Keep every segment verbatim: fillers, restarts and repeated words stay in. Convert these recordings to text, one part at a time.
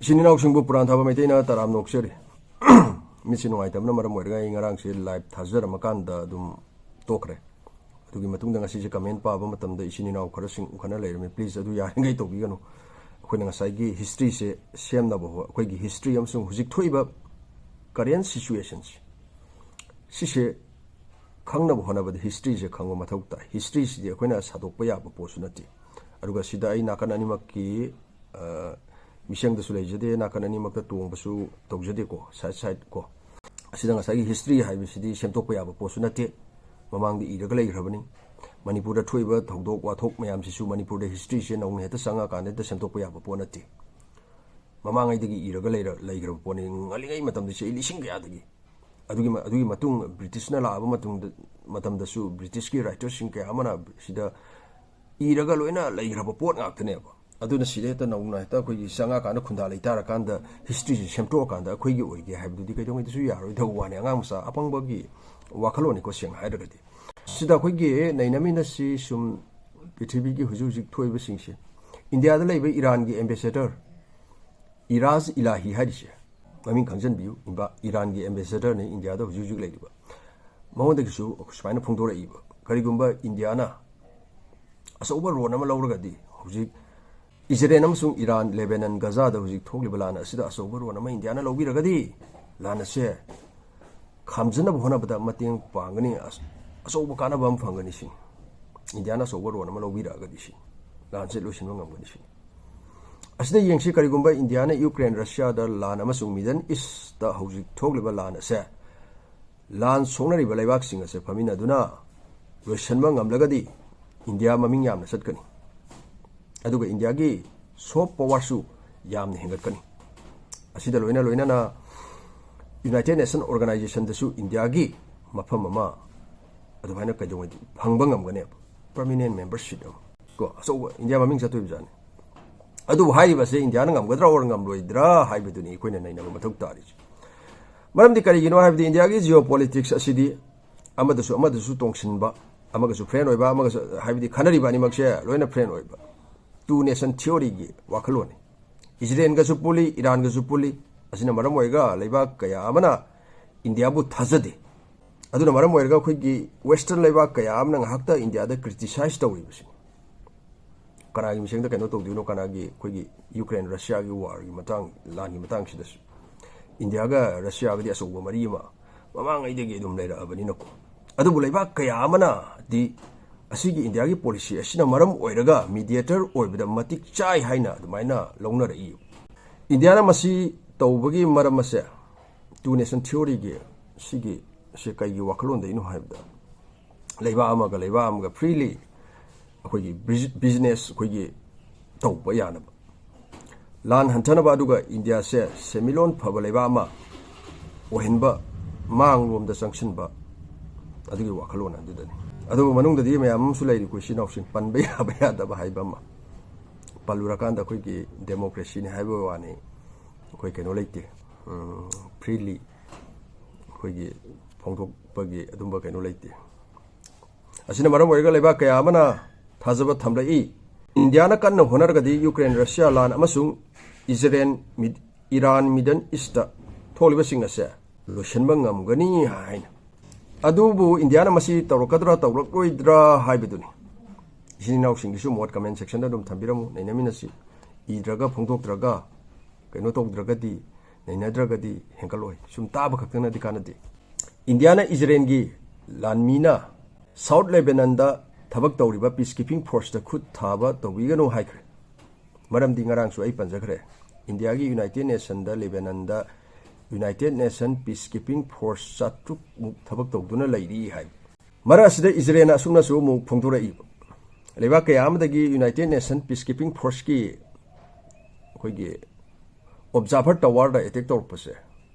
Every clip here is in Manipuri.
ꯏꯆꯤꯟ ꯏꯅꯥꯎꯁꯤꯡꯕꯨ ꯄꯨꯔꯥꯟ ꯊꯥꯕ ꯃꯩꯇꯩꯅ ꯇꯔꯥꯝꯅ ꯑꯣꯛꯆꯔꯤ꯫ ꯃꯤꯠꯁꯦ ꯅꯨꯡꯉꯥꯏꯇꯕꯅ ꯃꯔꯝ ꯑꯣꯏꯔꯒ ꯑꯩ ꯉꯔꯥꯡꯁꯦ live ꯊꯥꯖꯔꯝꯃꯀꯥꯟꯗ ꯑꯗꯨꯝ ꯇꯣꯛꯈ꯭ꯔꯦ꯫ ꯑꯗꯨꯒꯤ ꯃꯇꯨꯡꯗ ꯉꯁꯤꯁꯦ comment ꯄꯥꯕ ꯃꯇꯝꯗ ꯏꯆꯤꯟ ꯏꯅꯥꯎ ꯈꯔꯁꯤꯡ ꯎꯈꯠꯅ ꯂꯩꯔꯝꯃꯤ꯫ Please, ꯑꯗꯨ ꯌꯥꯔꯤꯈꯩ ꯇꯧꯕꯤꯒꯅꯨ꯫ ꯑꯩꯈꯣꯏꯅ ꯉꯁꯥꯏꯒꯤ historyꯁꯦ ꯁꯦꯝꯅꯕ ꯍꯣ-, ꯑꯩꯈꯣꯏꯒꯤ history ꯑꯃꯁꯨꯡ ꯍꯧꯖꯤꯛ ꯊꯣꯛꯏꯕ current situationꯁꯦ, ꯁꯤꯁꯦ ꯈꯪꯅꯕ ꯍꯣꯠꯅꯕꯗ historyꯁꯦ ꯈꯪꯕ ꯃꯊꯧ ꯇꯥꯏ꯫ Historyꯁꯤꯗꯤ ꯑꯩꯈꯣꯏꯅ ꯁꯥꯗꯣꯛꯄ ꯌꯥꯕ ꯄꯣꯠꯁꯨ ꯅꯠꯇꯦ꯫ ꯑꯗꯨꯒ ꯁꯤꯗ ꯑꯩ ꯅꯥꯀꯟ ꯑꯅꯤꯃꯛꯀꯤ, ꯑ, ꯃꯤꯁꯦꯡꯗꯁꯨ ꯂꯩꯖꯗꯦ, ꯅꯥꯀꯟ ꯑꯅꯤꯃꯛꯇ ꯇꯣꯡꯕꯁꯨ ꯇꯧꯖꯗꯦꯀꯣ, side side ꯀꯣ꯫ ꯑꯁꯤꯗ ꯉꯁꯥꯏꯒꯤ history ꯍꯥꯏꯕꯁꯤꯗꯤ ꯁꯦꯝꯗꯣꯛꯄ ꯌꯥꯕ ꯄꯣꯠꯁꯨ ꯅꯠꯇꯦ, ꯃꯃꯥꯡꯗ ꯏꯔꯒ ꯂꯩꯈ꯭ꯔꯕꯅꯤ꯫ ꯃꯅꯤꯄꯨꯔꯗ ꯊꯣꯛꯏꯕ ꯊꯧꯗꯣꯛ ꯋꯥꯊꯣꯛ ꯃꯌꯥꯝꯁꯤꯁꯨ ꯃꯅꯤꯄꯨꯔꯗ historyꯁꯦ ꯅꯧꯅ ꯍꯦꯛꯇ ꯆꯪꯉꯀꯥꯟꯗ ꯍꯦꯛꯇ ꯁꯦꯝꯗꯣꯛꯄ ꯌꯥꯕ ꯄꯣꯠ ꯅꯠꯇꯦ꯫ ꯃꯃꯥꯡꯉꯩꯗꯒꯤ ꯏꯔꯒ ꯂꯩꯔ-, ꯂꯩꯈ꯭ꯔꯕ ꯄꯣꯠꯅꯤ, ꯉꯜꯂꯤꯉꯩ ꯃꯇꯝꯗ, ꯆꯍꯤ ꯂꯤꯁꯤꯡ ꯀꯌꯥꯗꯒꯤ꯫ ꯑꯗꯨꯒꯤ ꯃ-, ꯑꯗꯨꯒꯤ ꯃꯇꯨꯡ Britishꯅ ꯂꯥꯛꯑꯕ ꯃꯇꯨꯡꯗ, ꯃꯇꯝꯗꯁꯨ Britishꯀꯤ writerꯁꯤꯡ ꯀꯌꯥ ꯑꯃꯅ ꯁꯤꯗ ꯏꯔꯒ ꯂꯣꯏꯅ ꯂꯩꯈ꯭ꯔꯕ ꯄꯣꯠ ꯉꯥꯛꯇꯅꯦꯕ꯫ ꯑꯗꯨꯅ ꯁꯤꯗ ꯍꯦꯛꯇ ꯅꯧꯅ ꯍꯦꯛꯇ ꯑꯩꯈꯣꯏꯒꯤ ꯆꯪꯉꯛꯀꯥꯟꯗ ꯈꯨꯟꯗꯥ ꯂꯩꯇꯥꯔꯀꯥꯟꯗ historyꯁꯦ ꯁꯦꯝꯗꯣꯛꯑꯀꯥꯟꯗ ꯑꯩꯈꯣꯏꯒꯤ ꯑꯣꯏꯒꯦ ꯍꯥꯏꯕꯗꯨꯗꯤ ꯀꯩꯗꯧꯉꯩꯗꯁꯨ ꯌꯥꯔꯣꯏꯗꯕ ꯋꯥꯅꯤ, ꯑꯉꯥꯡ ꯃꯆꯥ ꯑꯄꯪꯕꯒꯤ ꯋꯥꯈꯜꯂꯣꯟꯅꯤꯀꯣ, ꯁꯦꯡꯅ ꯍꯥꯏꯔꯒꯗꯤ꯫ ꯁꯤꯗ ꯑꯩꯈꯣꯏꯒꯤ ꯅꯩꯅꯃꯤꯟꯅꯁꯤ ꯁꯨꯝ ꯄ꯭ꯔꯤꯊꯤꯕꯤꯒꯤ ꯍꯧꯖꯤꯛ ꯍꯧꯖꯤꯛ ꯊꯣꯛꯏꯕꯁꯤꯡꯁꯦ, ꯏꯟꯗꯤꯌꯥꯗ ꯂꯩꯕ ꯏꯔꯥꯟꯒꯤ ambassador ꯏꯔꯥꯖ ꯏꯂꯥꯍꯤ ꯍꯥꯏꯔꯤꯁꯦ, ꯃꯃꯤꯡ ꯈꯪꯖꯟꯕꯤꯌꯨ, ꯏꯝꯕꯥ-, ꯏꯔꯥꯟꯒꯤ ambassadorꯅꯤ ꯏꯟꯗꯤꯌꯥꯗ ꯍꯧꯖꯤꯛ ꯍꯧꯖꯤꯛ ꯂꯩꯔꯤꯕ꯫ ꯃꯉꯣꯟꯗꯒꯤꯁꯨ ꯁꯨꯃꯥꯏꯅ ꯐꯣꯡꯗꯣꯔꯛꯏꯕ, ꯀꯔꯤꯒꯨꯝꯕ ꯏꯟꯗꯤꯌꯥꯅ ꯑꯆꯧꯕ ꯔꯣꯜ ꯑꯃ ꯂꯧꯔꯒꯗꯤ, ꯍꯧꯖꯤꯛ ꯏꯖꯔꯦꯜ ꯑꯃꯁꯨꯡ ꯏꯔꯥꯟ, ꯂꯦꯕꯦꯅꯟ, ꯒꯖꯥꯗ ꯍꯧꯖꯤꯛ ꯊꯣꯛꯂꯤꯕ ꯂꯥꯟ ꯑꯁꯤꯗ ꯑꯆꯧꯕ ꯔꯣꯜ ꯑꯃ ꯏꯟꯗꯤꯌꯥꯅ ꯂꯧꯕꯤꯔꯒꯗꯤ, ꯂꯥꯟ ꯑꯁꯦ ꯈꯥꯝꯖꯅꯕ ꯍꯣꯠꯅꯕꯗ ꯃꯇꯦꯡ ꯄꯥꯡꯒꯅꯤ, ꯑꯆ-, ꯑꯆꯧꯕ ꯀꯥꯟꯅꯕ ꯑꯃ ꯐꯪꯒꯅꯤ ꯁꯤꯅꯤ꯫ ꯏꯟꯗꯤꯌꯥꯅ ꯑꯆꯧꯕ ꯔꯣꯜ ꯑꯃ ꯂꯧꯕꯤꯔꯛꯑꯒꯗꯤ ꯁꯤꯅꯤ꯫ ꯂꯥꯟꯁꯦ ꯂꯣꯏꯁꯤꯟꯕ ꯉꯝꯒꯅꯤ ꯁꯤꯅꯤ꯫ ꯑꯁꯤꯗ ꯌꯦꯡꯁꯤ, ꯀꯔꯤꯒꯨꯝꯕ ꯏꯟꯗꯤꯌꯥꯅ ꯌꯨꯀ꯭ꯔꯦꯟ, ꯔꯁꯤꯌꯥꯗ ꯂꯥꯟ ꯑꯃꯁꯨꯡ Middle Eastꯇ ꯍꯧꯖꯤꯛ ꯊꯣꯛꯂꯤꯕ ꯂꯥꯟ ꯑꯁꯦ ꯂꯥꯟ ꯁꯣꯛꯅꯔꯤꯕ ꯂꯩꯕꯥꯛꯁꯤꯡ ꯑꯁꯦ ꯐꯝꯃꯤꯟꯅꯗꯨꯅ ꯂꯣꯏꯁꯤꯟꯕ ꯉꯝꯂꯒꯗꯤ ꯏꯟꯗꯤꯌꯥ ꯃꯃꯤꯡ ꯌꯥꯝꯅ ꯆꯠꯀꯅꯤ꯫ ꯑꯗꯨꯒ ꯏꯟꯗꯤꯌꯥꯒꯤ soft powerꯁꯨ ꯌꯥꯝꯅ ꯍꯦꯟꯒꯠꯀꯅꯤ꯫ ꯑꯁꯤꯗ ꯂꯣꯏꯅ ꯂꯣꯏꯅꯅ United Nation Organizationꯗꯁꯨ ꯏꯟꯗꯤꯌꯥꯒꯤ ꯃꯐꯝ ꯑꯃ ꯑꯗꯨꯃꯥꯏꯅ ꯀꯩꯗꯧꯉꯩꯗꯤ ꯐꯪꯕ ꯉꯝꯒꯅꯦꯕ, permanent membership ꯑꯃ꯫ ꯀꯣ, ꯑꯆꯧꯕ ꯏꯟꯗꯤꯌꯥ ꯃꯃꯤꯡ ꯆꯠꯇꯣꯏꯕꯖꯥꯠꯅꯤ꯫ ꯑꯗꯨꯕꯨ ꯍꯥꯏꯔꯤꯕꯁꯦ ꯏꯟꯗꯤꯌꯥꯅ ꯉꯝꯒꯗ꯭ꯔꯥ or ꯉꯝꯂꯣꯏꯗ꯭ꯔꯥ ꯍꯥꯏꯕꯗꯨꯅꯤ ꯑꯩꯈꯣꯏꯅ ꯅꯩꯅꯕ ꯃꯊꯧ ꯇꯥꯔꯤꯁꯦ꯫ ꯃꯔꯝꯗꯤ ꯀꯔꯤꯒꯤꯅꯣ ꯍꯥꯏꯕꯗꯤ ꯏꯟꯗꯤꯌꯥꯒꯤ geopolitics ꯑꯁꯤꯗꯤ ꯑꯃꯗꯁꯨ ꯑꯃꯗꯁꯨ ꯇꯣꯡꯁꯤꯟꯕ, ꯑꯃꯒꯁꯨ friend ꯑꯣꯏꯕ, ꯑꯃꯒꯁꯨ, ꯍꯥꯏꯕꯗꯤ ꯈꯟꯅꯔꯤꯕ ꯑꯅꯤꯃꯛꯁꯦ ꯂꯣꯏꯅ friend ꯑꯣꯏꯕ, two nation theoryꯒꯤ ꯋꯥꯈꯜꯂꯣꯟꯅꯤ꯫ ꯏꯖꯔꯦꯜꯒꯁꯨ ꯄꯨꯜꯂꯤ, ꯏꯔꯥꯟꯒꯁꯨ ꯄꯨꯜꯂꯤ꯫ ꯑꯁꯤꯅ ꯃꯔꯝ ꯑꯣꯏꯔꯒ ꯂꯩꯕꯥꯛ ꯀꯌꯥ ꯑꯃꯅ ꯏꯟꯗꯤꯌꯥꯕꯨ ꯊꯥꯖꯗꯦ꯫ ꯑꯗꯨꯅ ꯃꯔꯝ ꯑꯣꯏꯔꯒ ꯑꯩꯈꯣꯏꯒꯤ ꯋꯦꯁꯇꯔꯟ ꯂꯩꯕꯥꯛ ꯀꯌꯥ ꯑꯃꯅ ꯉꯥꯏꯍꯥꯛꯇ ꯏꯟꯗꯤꯌꯥꯗ ꯀ꯭ꯔꯤꯇꯤꯁꯥꯏꯖ ꯇꯧꯔꯤꯕꯁꯤꯅꯤ꯫ ꯀꯅꯥꯒꯤ ꯃꯤꯁꯦꯡꯗ ꯀꯩꯅꯣ ꯇꯧꯗꯣꯏꯅꯣ? ꯀꯅꯥꯒꯤ, ꯑꯩꯈꯣꯏꯒꯤ ꯌꯨꯀ꯭ꯔꯦꯟ ꯔꯁꯤꯌꯥꯒꯤ ꯋꯥꯔꯒꯤ ꯃꯇꯥꯡ, ꯂꯥꯟꯒꯤ ꯃꯇꯥꯡꯁꯤꯗꯁꯨ ꯏꯟꯗꯤꯌꯥꯒ ꯔꯁꯤꯌꯥꯒꯗꯤ ꯑꯆꯧꯕ ꯃꯔꯤ ꯑꯃ ꯃꯃꯥꯡꯉꯩꯗꯒꯤ ꯑꯗꯨꯝ ꯂꯩꯔꯛꯑꯕꯅꯤꯅꯀꯣ꯫ ꯑꯗꯨꯕꯨ ꯂꯩꯕꯥꯛ ꯀꯌꯥ ꯑꯃꯅꯗꯤ ꯑꯁꯤꯒꯤ ꯏꯟꯗꯤꯌꯥꯒꯤ ꯄꯣꯂꯤꯁꯤ ꯑꯁꯤꯅ ꯃꯔꯝ ꯑꯣꯏꯔꯒ ꯃꯤꯗꯤꯌꯦꯇꯔ ꯑꯣꯏꯕꯗ ꯃꯇꯤꯛ ꯆꯥꯏ ꯍꯥꯏꯅ ꯑꯗꯨꯃꯥꯏꯅ ꯂꯧꯅꯔꯛꯏ꯫ ꯏꯟꯗꯤꯌꯥꯅ ꯃꯁꯤ ꯇꯧꯕꯒꯤ ꯃꯔꯝ ꯑꯁꯦ ꯇꯨ ꯅꯦꯁꯟ ꯊꯤꯑꯣꯔꯤꯒꯤ ꯁꯤꯒꯤ ꯁꯦ ꯀꯩꯒꯤ ꯋꯥꯈꯜꯂꯣꯟꯗꯒꯤꯅꯣ ꯍꯥꯏꯕꯗ, ꯂꯩꯕꯥꯛ ꯑꯃꯒ ꯂꯩꯕꯥꯛ ꯑꯃꯒ ꯐ꯭ꯔꯤꯂꯤ ꯑꯩꯈꯣꯏꯒꯤ ꯕꯤꯖꯤ-, ꯕꯤꯖꯤꯅꯦꯁ ꯑꯩꯈꯣꯏꯒꯤ ꯇꯧꯕ ꯌꯥꯅꯕ, ꯂꯥꯟ ꯍꯟꯊꯅꯕ, ꯑꯗꯨꯒ ꯏꯟꯗꯤꯌꯥꯁꯦ ꯁꯦꯟꯃꯤꯠꯂꯣꯟ ꯐꯕ ꯂꯩꯕꯥꯛ ꯑꯃ ꯑꯣꯏꯍꯟꯕ ꯃꯥꯡꯂꯣꯝꯗ ꯆꯪꯁꯤꯟꯕ, ꯑꯗꯨꯒꯤ ꯋꯥꯈꯜꯂꯣꯟ ꯑꯗꯨꯗꯅꯤ꯫ ꯑꯗꯨꯕꯨ ꯃꯅꯨꯡꯗꯗꯤ ꯃꯌꯥꯝ ꯑꯃꯁꯨ ꯂꯩꯔꯤ, ꯑꯩꯈꯣꯏ ꯏꯆꯤꯟ ꯏꯅꯥꯎꯁꯤꯡ ꯄꯟꯕ ꯌꯥꯕ ꯌꯥꯗꯕ ꯍꯥꯏꯕ ꯑꯃ꯫ ꯄꯜꯂꯨꯔꯀꯥꯟꯗ ꯑꯩꯈꯣꯏꯒꯤ ꯗꯦꯃꯣꯀ꯭ꯔꯦꯁꯤꯅꯤ ꯍꯥꯏꯕ ꯋꯥꯅꯤ, ꯑꯩꯈꯣꯏ ꯀꯩꯅꯣ ꯂꯩꯇꯦ, ꯎꯝ, ꯐ꯭ꯔꯤꯂꯤ ꯑꯩꯈꯣꯏꯒꯤ ꯐꯣꯡꯗꯣꯛꯄꯒꯤ ꯑꯗꯨꯝꯕ ꯀꯩꯅꯣ ꯂꯩꯇꯦ꯫ ꯑꯁꯤꯅ ꯃꯔꯝ ꯑꯣꯏꯔꯒ ꯂꯩꯕꯥꯛ ꯀꯌꯥ ꯑꯃꯅ ꯊꯥꯖꯕ ꯊꯝꯂꯛꯏ, ꯏꯟꯗꯤꯌꯥꯅ ꯀꯟꯅ ꯍꯣꯠꯅꯔꯒꯗꯤ ꯌꯨꯀ꯭ꯔꯦꯟ ꯔꯁꯤꯌꯥ ꯂꯥꯟ ꯑꯃꯁꯨꯡ ꯏꯖꯔꯦꯟ ꯃꯤꯗ-, ꯏꯔꯥꯟ ꯃꯤꯗꯜ ꯏꯁꯇ ꯊꯣꯛꯂꯤꯕꯁꯤꯡ ꯑꯁꯦ ꯂꯣꯏꯁꯤꯟꯕ ꯉꯝꯒꯅꯤ ꯍꯥꯏꯅ꯫ ꯑꯗꯨꯕꯨ ꯏꯟꯗꯤꯌꯥꯅ ꯃꯁꯤ ꯇꯧꯔꯛꯀꯗ꯭ꯔꯥ ꯇꯧꯔꯛꯂꯣꯏꯗ꯭ꯔꯥ ꯍꯥꯏꯕꯗꯨꯅꯤ꯫ ꯏꯆꯤꯟ ꯏꯅꯥꯎꯁꯤꯡꯒꯤꯁꯨ ꯃꯣꯠ ꯀꯃꯦꯟ ꯁꯦꯛꯁꯟꯗ ꯑꯗꯨꯝ ꯊꯝꯕꯤꯔꯝꯃꯨ, ꯅꯩꯅꯃꯤꯟꯅꯁꯤ꯫ ꯏꯗ꯭ꯔꯒ ꯐꯣꯡꯗꯣꯛꯇ꯭ꯔꯒ ꯀꯩꯅꯣ ꯇꯧꯗ꯭ꯔꯒꯗꯤ, ꯅꯩꯅꯗ꯭ꯔꯒꯗꯤ ꯍꯦꯟꯒꯠꯂꯣꯏ꯫ ꯁꯨꯝ ꯇꯥꯕ ꯈꯛꯇꯅꯗꯤ ꯀꯥꯟꯅꯗꯦ꯫ ꯏꯟꯗꯤꯌꯥꯅ ꯏꯖꯔꯦꯟꯒꯤ ꯂꯥꯟꯃꯤꯅ ꯁꯥꯎꯠ ꯂꯦꯕꯦꯅꯟꯗ ꯊꯕꯛ ꯇꯧꯔꯤꯕ ꯄꯤꯁ ꯀꯤꯄꯤꯡ ꯐꯣꯔꯁꯇ ꯈꯨꯠ ꯊꯥꯕ ꯇꯧꯕꯤꯒꯅꯨ ꯍꯥꯏꯈ꯭ꯔꯦ꯫ ꯃꯔꯝꯗꯤ ꯉꯔꯥꯡꯁꯨ ꯑꯩ ꯄꯟꯖꯈ꯭ꯔꯦ, ꯏꯟꯗꯤꯌꯥꯒꯤ ꯌꯨꯅꯥꯏꯇꯦꯠ ꯅꯦꯁꯟꯗ ꯂꯦꯕꯦꯅꯟꯗ United Nation peacekeeping force ꯆꯥꯇ꯭ꯔꯨꯛ ꯃꯨꯛ ꯊꯕꯛ ꯇꯧꯗꯨꯅ ꯂꯩꯔꯤ ꯍꯥꯏ꯫ ꯃꯔꯛ ꯑꯁꯤꯗ ꯏꯖꯔꯦꯜꯅ ꯑꯁꯨꯝꯅꯁꯨ ꯑꯃꯨꯛ ꯐꯣꯡꯗꯣꯔꯛꯏꯕ, ꯂꯩꯕꯥꯛ ꯀꯌꯥ ꯑꯃꯗꯒꯤ ꯌꯨꯅꯥꯏꯇꯦꯠ ꯅꯦꯁꯟ ꯄꯤꯁ ꯀꯤꯄꯤꯡ ꯐꯣꯔꯁꯀꯤ ꯑꯩꯈꯣꯏꯒꯤ ꯑꯣꯕꯖꯥꯔꯚꯔ ꯇꯋꯥꯔꯗ ꯑꯦꯇꯦꯛ ꯇꯧꯔꯛꯄꯁꯦ,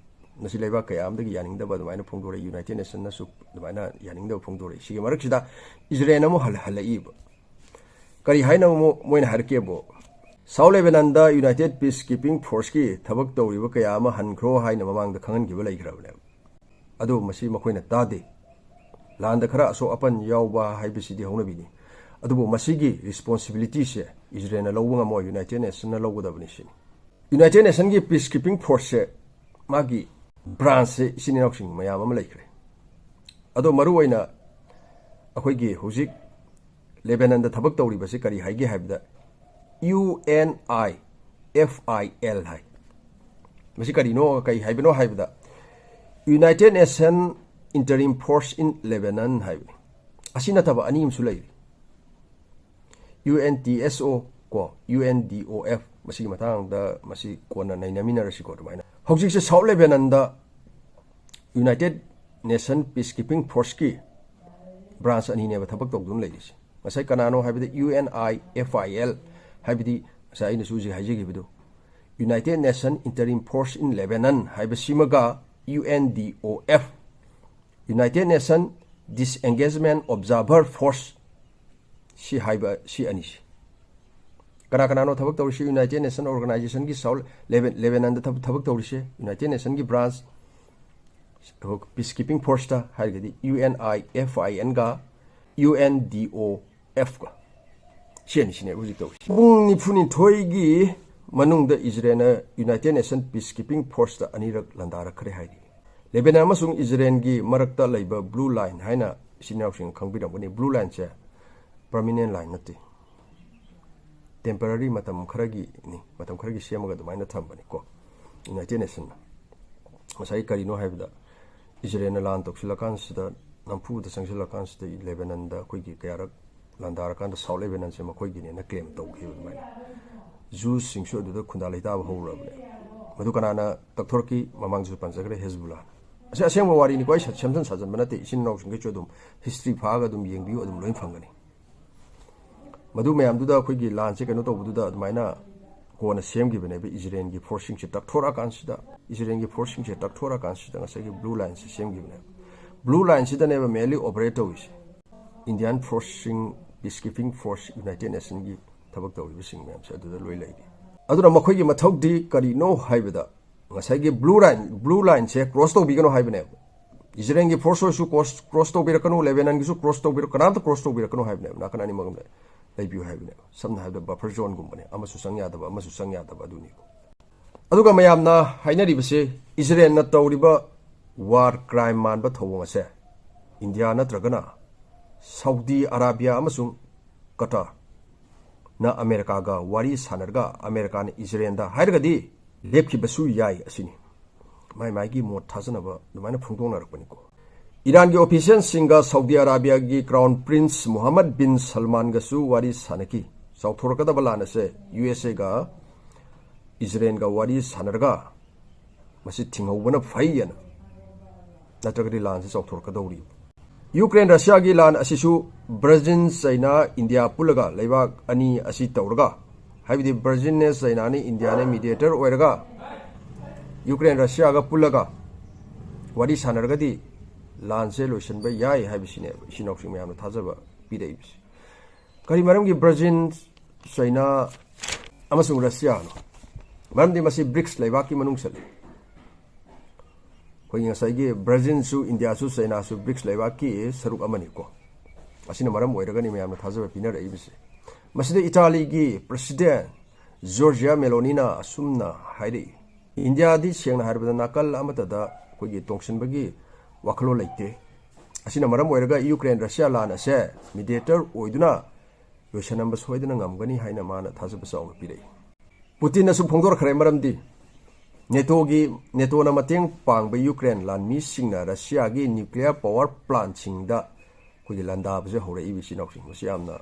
ꯃꯁꯤ ꯂꯩꯕꯥꯛ ꯀꯌꯥ ꯑꯃꯗꯒꯤ ꯌꯥꯅꯤꯡꯗꯕ ꯑꯗꯨꯃꯥꯏꯅ ꯐꯣꯡꯗꯣꯔꯛꯏ꯫ ꯌꯨꯅꯥꯏꯇꯦꯠ ꯅꯦꯁꯟꯅꯁꯨ ꯑꯗꯨꯃꯥꯏꯅ ꯌꯥꯅꯤꯡꯗꯕ ꯐꯣꯡꯗꯣꯔꯛꯏ꯫ ꯁꯤꯒꯤ ꯃꯔꯛꯁꯤꯗ ꯏꯖꯔꯦꯜ ꯑꯃꯨꯛ ꯍꯜ-, ꯍꯜꯂꯛꯏꯕ꯫ ꯀꯔꯤ ꯍꯥꯏꯅ ꯑꯃꯨꯛ ꯃꯣꯏꯅ ꯍꯥꯏꯔꯛꯀꯦꯕꯨ, ꯁꯥꯎꯠ ꯂꯦꯕꯦꯅꯟꯗ ꯌꯨꯅꯥꯏꯇꯦꯠ ꯄꯤꯁ ꯀꯤꯄꯤꯡ ꯐꯣꯔꯁꯀꯤ ꯊꯕꯛ ꯇꯧꯔꯤꯕ ꯀꯌꯥ ꯑꯃ ꯍꯟꯈ꯭ꯔꯣ ꯍꯥꯏꯅ ꯃꯃꯥꯡꯗ ꯈꯪꯍꯟꯈꯤꯕ ꯂꯩꯈ꯭ꯔꯕꯅꯦꯕ꯫ ꯑꯗꯨꯕꯨ ꯃꯁꯤ ꯃꯈꯣꯏꯅ ꯇꯥꯗꯦ꯫ ꯂꯥꯟꯗ ꯈꯔ ꯑꯁꯣꯛ ꯑꯄꯟ ꯌꯥꯎꯕ ꯍꯥꯏꯕꯁꯤꯗꯤ ꯍꯧꯅꯕꯤꯅꯤ꯫ ꯑꯗꯨꯕꯨ ꯃꯁꯤꯒꯤ ꯔꯦꯁꯄꯣꯟꯁꯤꯕꯤꯂꯤꯇꯤꯁꯦ ꯏꯖꯔꯦꯜꯅ ꯂꯧꯕ ꯉꯝꯃꯣꯏ, ꯌꯨꯅꯥꯏꯇꯦꯠ ꯅꯦꯁꯟꯅ ꯂꯧꯒꯗꯕꯅꯤ ꯁꯤꯅꯤ꯫ United Nation ꯒꯤ peacekeeping force ꯁꯦ, ꯃꯥꯒꯤ branch ꯁꯦ ꯏꯆꯤꯟ ꯏꯅꯥꯎꯁꯤꯡ ꯃꯌꯥꯝ ꯑꯃ ꯂꯩꯈ꯭ꯔꯦ꯫ ꯑꯗꯣ ꯃꯔꯨ ꯑꯣꯏꯅ ꯑꯩꯈꯣꯏꯒꯤ ꯍꯧꯖꯤꯛ ꯂꯦꯕꯦꯅꯟꯗ ꯊꯕꯛ ꯇꯧꯔꯤꯕꯁꯤ ꯀꯔꯤ ꯍꯥꯏꯒꯦ ꯍꯥꯏꯕꯗ, U N I F I L ꯍꯥꯏ꯫ ꯃꯁꯤ ꯀꯔꯤꯅꯣ, ꯀꯔꯤ ꯍꯥꯏꯕꯅꯣ ꯍꯥꯏꯕꯗ, United Nation Interim Force in Lebanon ꯍꯥꯏꯕꯅꯤ꯫ ꯑꯁꯤ ꯅꯠꯇꯕ ꯑꯅꯤ ꯑꯃꯁꯨ ꯂꯩꯔꯤ, U N T S O ꯀꯣ, U N D O F꯫ ꯃꯁꯤꯒꯤ ꯃꯇꯥꯡꯗ ꯃꯁꯤ ꯀꯣꯟꯅ ꯅꯩꯅꯃꯤꯟꯅꯔꯁꯤꯀꯣ꯫ ꯑꯗꯨꯃꯥꯏꯅ ꯍꯧꯖꯤꯛꯁꯦ South Lebanon ꯗ United Nation Peacekeeping Force ꯀꯤ branch ꯑꯅꯤꯅꯦꯕ ꯊꯕꯛ ꯇꯧꯗꯨꯅ ꯂꯩꯔꯤꯁꯦ꯫ ꯉꯁꯥꯏ ꯀꯅꯥꯅꯣ ꯍꯥꯏꯕꯗ, U N I F I L ꯍꯥꯏꯕꯗꯤ ꯉꯁꯥꯏ ꯑꯩꯅꯁꯨ ꯍꯧꯖꯤꯛ ꯍꯥꯏꯖꯈꯤꯕꯗꯨ, United Nation Interim Force in Lebanon ꯍꯥꯏꯕꯁꯤꯃꯒ U N D O F, United Nation Disengagement Observer Force, ꯁꯤ ꯍꯥꯏꯕ, ꯁꯤ ꯑꯅꯤꯁꯤ꯫ ꯀꯅꯥ ꯀꯅꯥꯅꯣ ꯊꯕꯛ ꯇꯧꯔꯤꯁꯤ? United Nation Organization ꯒꯤ South Lebanon, Lebanon ꯗ ꯊꯕꯛ, ꯊꯕꯛ ꯇꯧꯔꯤꯁꯦ, United Nation ꯒꯤ branch peacekeeping force ꯇ ꯍꯥꯏꯔꯒꯗꯤ U N I F I N ꯒ U N D O F ꯀ꯫ ꯁꯤ ꯑꯅꯤꯁꯤꯅꯦꯕ ꯍꯧꯖꯤꯛ ꯇꯧꯔꯤꯁꯤ꯫ ꯄꯨꯡ ꯅꯤꯐꯨꯅꯤꯊꯣꯏꯒꯤ ꯃꯅꯨꯡꯗ ꯏꯖꯔꯦꯜꯅ United Nation Peacekeeping Force ꯇ ꯑꯅꯤꯔꯛ ꯂꯥꯟꯗꯥꯔꯛꯈ꯭ꯔꯦ ꯍꯥꯏꯔꯤ꯫ ꯂꯦꯕꯦꯅꯟ ꯑꯃꯁꯨꯡ ꯏꯖꯔꯦꯜꯒꯤ ꯃꯔꯛꯇ ꯂꯩꯕ blue line ꯍꯥꯏꯅ ꯏꯆꯤꯟ ꯏꯅꯥꯎꯁꯤꯡ ꯈꯪꯕꯤꯔꯝꯒꯅꯤ꯫ Blue line ꯁꯦ permanent line ꯅꯠꯇꯦ, temporary, ꯃꯇꯝ ꯈꯔꯒꯤꯅꯤ, ꯃꯇꯝ ꯈꯔꯒꯤ ꯁꯦꯝꯃꯒ ꯑꯗꯨꯃꯥꯏꯅ ꯊꯝꯕꯅꯤꯀꯣ United Nation ꯅ꯫ ꯉꯁꯥꯏ ꯀꯔꯤꯅꯣ ꯍꯥꯏꯕꯗ, ꯏꯖꯔꯦꯜꯅ ꯂꯥꯟ ꯇꯧꯁꯤꯜꯂꯀꯥꯟꯁꯤꯗ, ꯅꯝꯐꯨꯗ ꯆꯪꯁꯤꯜꯂꯀꯥꯟꯁꯤꯗ, ꯂꯦꯕꯦꯅꯟꯗ ꯑꯩꯈꯣꯏꯒꯤ ꯀꯌꯥꯔꯛ ꯂꯥꯟꯗꯥꯔꯀꯥꯟꯗ South Lebanon ꯁꯦ ꯃꯈꯣꯏꯒꯤꯅꯦꯅ claim ꯇꯧꯈꯤꯕ ꯑꯗꯨꯃꯥꯏꯅ꯫ Jews ꯁꯤꯡꯁꯨ ꯑꯗꯨꯗ ꯈꯨꯟꯗꯥ ꯂꯩꯇꯥꯕ ꯍꯧꯔꯨꯔꯕꯅꯦ꯫ ꯃꯗꯨ ꯀꯅꯥꯅ ꯇꯛꯊꯣꯔꯛꯈꯤ? ꯃꯃꯥꯡꯗꯁꯨ ꯄꯟꯖꯈ꯭ꯔꯦ, ꯍꯦꯖꯕꯨꯜꯂꯥꯅ꯫ ꯑꯁꯤ ꯑꯁꯦꯡꯕ ꯋꯥꯔꯤꯅꯤꯀꯣ, ꯑꯩ ꯁꯦꯝꯖꯤꯟ ꯁꯥꯖꯟꯕ ꯅꯠꯇꯦ꯫ ꯏꯆꯤꯟ ꯏꯅꯥꯎꯁꯤꯡꯈꯩꯁꯨ ꯑꯗꯨꯝ history ꯐꯥꯛꯑꯒ ꯑꯗꯨꯝ ꯌꯦꯡꯕꯤꯌꯨ, ꯑꯗꯨꯝ ꯂꯣꯏ ꯐꯪꯒꯅꯤ꯫ ꯃꯗꯨ ꯃꯌꯥꯝꯗꯨꯗ ꯑꯩꯈꯣꯏꯒꯤ ꯂꯥꯟꯁꯦ ꯀꯩꯅꯣ ꯇꯧꯕꯗꯨꯗ ꯑꯗꯨꯃꯥꯏꯅ ꯀꯣꯟꯅ ꯁꯦꯝꯈꯤꯕꯅꯦꯕ, ꯏꯖꯔꯦꯜꯒꯤ force ꯁꯤꯡꯁꯦ ꯇꯛꯊꯣꯔꯛꯑꯀꯥꯟꯁꯤꯗ, ꯏꯖꯔꯦꯜꯒꯤ force ꯁꯤꯡꯁꯦ ꯇꯛꯊꯣꯔꯛꯑꯀꯥꯟꯁꯤꯗ ꯉꯁꯥꯏꯒꯤ blue line ꯁꯦ ꯁꯦꯝꯈꯤꯕꯅꯦꯕ꯫ Blue line ꯁꯤꯗꯅꯦꯕ mainly operate ꯇꯧꯔꯤꯁꯦ꯫ Indian force ꯁꯤꯡ, peacekeeping force, United Nation ꯒꯤ ꯊꯕꯛ ꯇꯧꯔꯤꯕꯁꯤꯡ ꯃꯌꯥꯝꯁꯦ ꯑꯗꯨꯗ ꯂꯣꯏ ꯂꯩꯔꯤ꯫ ꯑꯗꯨꯅ ꯃꯈꯣꯏꯒꯤ ꯃꯊꯧꯗꯤ ꯀꯔꯤꯅꯣ ꯍꯥꯏꯕꯗ, ꯉꯁꯥꯏꯒꯤ blue line, blue line ꯁꯦ cross ꯇꯧꯕꯤꯒꯅꯨ ꯍꯥꯏꯕꯅꯦꯕ꯫ ꯏꯖꯔꯦꯜꯒꯤ force ꯑꯣꯏꯔꯁꯨ cross, cross ꯇꯧꯕꯤꯔꯛꯀꯅꯨ, ꯂꯦꯕꯦꯅꯟꯒꯤꯁꯨ cross ꯇꯧꯕꯤꯔꯛ-, ꯀꯅꯥꯝꯇ cross ꯇꯧꯕꯤꯔꯛꯀꯅꯨ ꯍꯥꯏꯕꯅꯦꯕ꯫ ꯅꯥꯀꯟ ꯑꯅꯤꯃꯛ ꯂꯩꯕꯤꯌꯨ ꯍꯥꯏꯕꯅꯦꯕ꯫ ꯁꯝꯅ ꯍꯥꯏꯔꯕꯗ buffer zone ꯒꯨꯝꯕꯅꯦ, ꯑꯃꯁꯨ ꯆꯪ ꯌꯥꯗꯕ, ꯑꯃꯁꯨ ꯆꯪ ꯌꯥꯗꯕ, ꯑꯗꯨꯅꯤ꯫ ꯑꯗꯨꯒ ꯃꯌꯥꯝꯅ ꯍꯥꯏꯅꯔꯤꯕꯁꯤ, ꯏꯖꯔꯦꯜꯅ ꯇꯧꯔꯤꯕ ꯋꯥꯔ ꯀ꯭ꯔꯥꯏꯝ ꯃꯥꯟꯕ ꯊꯧꯑꯣꯡ ꯑꯁꯦ ꯏꯟꯗꯤꯌꯥ ꯅꯠꯇ꯭ꯔꯒꯅ ꯁꯥꯎꯗꯤ ꯑꯔꯥꯕꯤꯌꯥ ꯑꯃꯁꯨꯡ ꯀꯇꯥꯔꯅ ꯑꯃꯦꯔꯤꯀꯥꯒ ꯋꯥꯔꯤ ꯁꯥꯟꯅꯔꯒ ꯑꯃꯦꯔꯤꯀꯥꯅ ꯏꯖꯔꯦꯜꯗ ꯍꯥꯏꯔꯒꯗꯤ ꯂꯦꯞꯈꯤꯕꯁꯨ ꯌꯥꯏ ꯑꯁꯤꯅꯤ꯫ ꯃꯥꯏ ꯃꯥꯏꯒꯤ ꯃꯣꯠ ꯊꯥꯖꯅꯕ ꯑꯗꯨꯃꯥꯏꯅ ꯐꯣꯡꯗꯣꯛꯅꯔꯛꯄꯅꯤꯀꯣ꯫ ꯏꯔꯥꯟꯒꯤ ꯑꯣꯐꯤꯁꯤꯌꯦꯜꯁꯤꯡꯒ ꯁꯥꯎꯗꯤ ꯑꯔꯥꯕꯤꯌꯥꯒꯤ ꯀ꯭ꯔꯥꯎꯟ ꯄ꯭ꯔꯤꯟꯁ ꯃꯨꯍꯝꯃꯗ ꯕꯤꯟ ꯁꯜꯃꯥꯟꯒꯁꯨ ꯋꯥꯔꯤ ꯁꯥꯟꯅꯈꯤ꯫ ꯆꯥꯎꯊꯣꯔꯛꯀꯗꯕ ꯂꯥꯟ ꯑꯁꯦ ꯌꯨ ꯑꯦꯁ ꯑꯦꯒ ꯏꯖꯔꯦꯜꯒ ꯋꯥꯔꯤ ꯁꯥꯟꯅꯔꯒ ꯃꯁꯤ ꯊꯤꯡꯍꯧꯕꯅ ꯐꯩ ꯍꯥꯏꯅ, ꯅꯠꯇ꯭ꯔꯒꯗꯤ ꯂꯥꯟꯁꯤ ꯆꯥꯎꯊꯣꯔꯛꯀꯗꯧꯔꯤ꯫ ꯌꯨꯀ꯭ꯔꯦꯟ ꯔꯁꯤꯌꯥꯒꯤ ꯂꯥꯟ ꯑꯁꯤꯁꯨ ꯕ꯭ꯔꯥꯖꯤꯜ, ꯆꯩꯅꯥ, ꯏꯟꯗꯤꯌꯥ ꯄꯨꯜꯂꯒ, ꯂꯩꯕꯥꯛ ꯑꯅꯤ ꯑꯁꯤ ꯇꯧꯔꯒ, ꯍꯥꯏꯕꯗꯤ ꯕ꯭ꯔꯥꯖꯤꯜꯅꯦ, ꯆꯩꯅꯥꯅꯦ, ꯏꯟꯗꯤꯌꯥꯅꯦ ꯃꯤꯗꯤꯌꯦꯇꯔ ꯑꯣꯏꯔꯒ ꯌꯨꯀ꯭ꯔꯦꯟ ꯔꯁꯤꯌꯥꯒ ꯄꯨꯜꯂꯒ ꯋꯥꯔꯤ ꯁꯥꯟꯅꯔꯒꯗꯤ ꯂꯥꯟꯁꯦ ꯂꯣꯏꯁꯤꯟꯕ ꯌꯥꯏ ꯍꯥꯏꯕꯁꯤꯅꯦꯕ ꯏꯆꯤꯟ ꯏꯅꯥꯎꯁꯤꯡ ꯃꯌꯥꯝꯅ ꯊꯥꯖꯕ ꯄꯤꯔꯛꯏꯕꯁꯦ꯫ ꯀꯔꯤ ꯃꯔꯝꯒꯤ ꯕ꯭ꯔꯥꯖꯤꯜ, ꯆꯩꯅꯥ ꯑꯃꯁꯨꯡ ꯔꯁꯤꯌꯥꯅꯣ? ꯃꯔꯝꯗꯤ ꯃꯁꯤ ꯕ꯭ꯔꯤꯛꯁ ꯂꯩꯕꯥꯛꯀꯤ ꯃꯅꯨꯡ ꯆꯜꯂꯤ꯫ ꯑꯩꯈꯣꯏꯒꯤ ꯉꯁꯥꯏꯒꯤ ꯕ꯭ꯔꯥꯖꯤꯜꯁꯨ, ꯏꯟꯗꯤꯌꯥꯁꯨ, ꯆꯩꯅꯥꯁꯨ ꯕ꯭ꯔꯤꯛꯁ ꯂꯩꯕꯥꯛꯀꯤ ꯁꯔꯨꯛ ꯑꯃꯅꯤꯀꯣ꯫ ꯑꯁꯤꯅ ꯃꯔꯝ ꯑꯣꯏꯔꯒꯅꯤ ꯃꯌꯥꯝꯅ ꯊꯥꯖꯕ ꯄꯤꯅꯔꯛꯏꯕꯁꯦ꯫ ꯃꯁꯤꯗ ꯏꯇꯥꯂꯤꯒꯤ ꯄ꯭ꯔꯁꯤꯗꯦꯟ ꯖꯣꯔꯖꯤꯌꯥ ꯃꯦꯂꯣꯅꯤꯅ ꯑꯁꯨꯝꯅ ꯍꯥꯏꯔꯛꯏ, "ꯏꯟꯗꯤꯌꯥꯗꯤ ꯁꯦꯡꯅ ꯍꯥꯏꯔꯕꯗ ꯅꯥꯀꯜ ꯑꯃꯠꯇꯗ ꯑꯩꯈꯣꯏꯒꯤ ꯇꯣꯡꯁꯤꯟꯕꯒꯤ ꯋꯥꯈꯜꯂꯣꯟ ꯂꯩꯇꯦ꯫ ꯑꯁꯤꯅ ꯃꯔꯝ ꯑꯣꯏꯔꯒ ꯌꯨꯀ꯭ꯔꯦꯟ ꯔꯁꯤꯌꯥ ꯂꯥꯟ ꯑꯁꯦ ꯃꯤꯗꯤꯌꯦꯇꯔ ꯑꯣꯏꯗꯨꯅ ꯂꯣꯏꯁꯤꯟꯅꯕ ꯁꯣꯏꯗꯅ ꯉꯝꯒꯅꯤ" ꯍꯥꯏꯅ ꯃꯥꯅ ꯊꯥꯖꯕ ꯆꯥꯎꯅ ꯄꯤꯔꯛꯏ꯫ ꯄꯨꯇꯤꯟꯅꯁꯨ ꯐꯣꯡꯗꯣꯔꯛꯈ꯭ꯔꯦ, ꯃꯔꯝꯗꯤ ꯅꯦꯇꯣꯒꯤ, ꯅꯦꯇꯣꯅ ꯃꯇꯦꯡ ꯄꯥꯡꯕ ꯌꯨꯀ꯭ꯔꯦꯟ ꯂꯥꯟꯃꯤꯁꯤꯡꯅ ꯔꯁꯤꯌꯥꯒꯤ ꯅ꯭ꯌꯨꯀ꯭ꯂꯤꯌꯔ ꯄꯥꯋꯔ ꯄ꯭ꯂꯥꯟꯁꯤꯡꯗ ꯑꯩꯈꯣꯏꯒꯤ ꯂꯥꯟꯗꯥꯕꯁꯦ ꯍꯧꯔꯛꯏꯕ ꯏꯆꯤꯟ ꯏꯅꯥꯎꯁꯤꯡ, ꯃꯁꯤ ꯌꯥꯝꯅ